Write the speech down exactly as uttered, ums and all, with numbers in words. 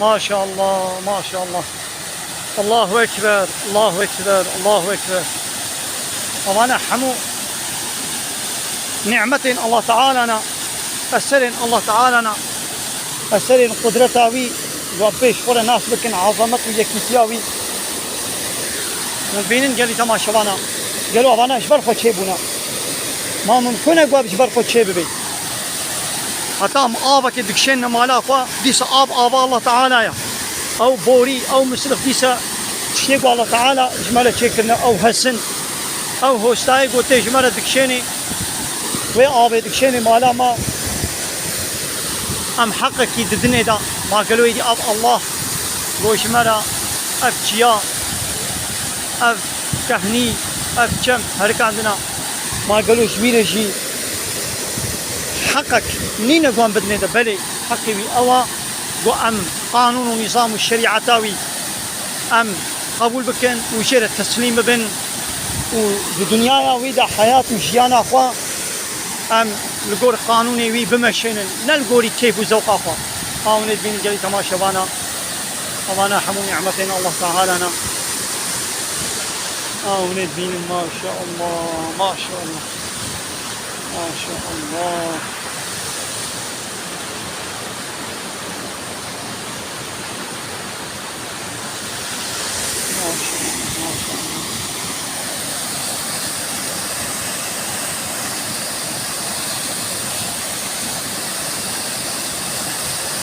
Maşallah, maşallah. Allahu Ekber, Allahu Ekber, Allahu Ekber. Evane hemû nimetên Allah Teala ne, eserên Allah Teala ne, eserên qudreta wî, wan pêş xwe re nas bikin, azamet û yekîtiya wî. Hûn bînin gelî temaşevana. Gelo evana ji ber xwe çêbûne. Ma mimkun e ku ev ji ber xwe çê bibe. Heta em avekê dikişêne mala xwe, dîsa av ava Allah Teala ye. Ew borî, ew misrif dîsa tiştê ku Allah Teala ji me re çêkirine, ew hesin, ew hostayê ku tê ji me re dikişênê, wê avê dikişênê mala me, em heqekî didinê de, ma gelo êdî ev Allah got ji me re ev çiya, ev kehnî, ev çem herikandina, ma gelo ji wî re jî heqek nîne ku em bidinê de, belê heqê wî ew e ku em qanûn û nîzam û şerîeta wî em qebûl bikin û jê re teslîm bibin û di dinyaya wî de heyat û jiyana xwe em li gor qanûnê wî bimeşênin, ne li gorî keyf û zewqa xwe. A hûnê dibînin gelî temaşevana, evana hemû nîmetên Allah Teala ne. A hûnê dibînin, maşallah, maşallah, maşallah.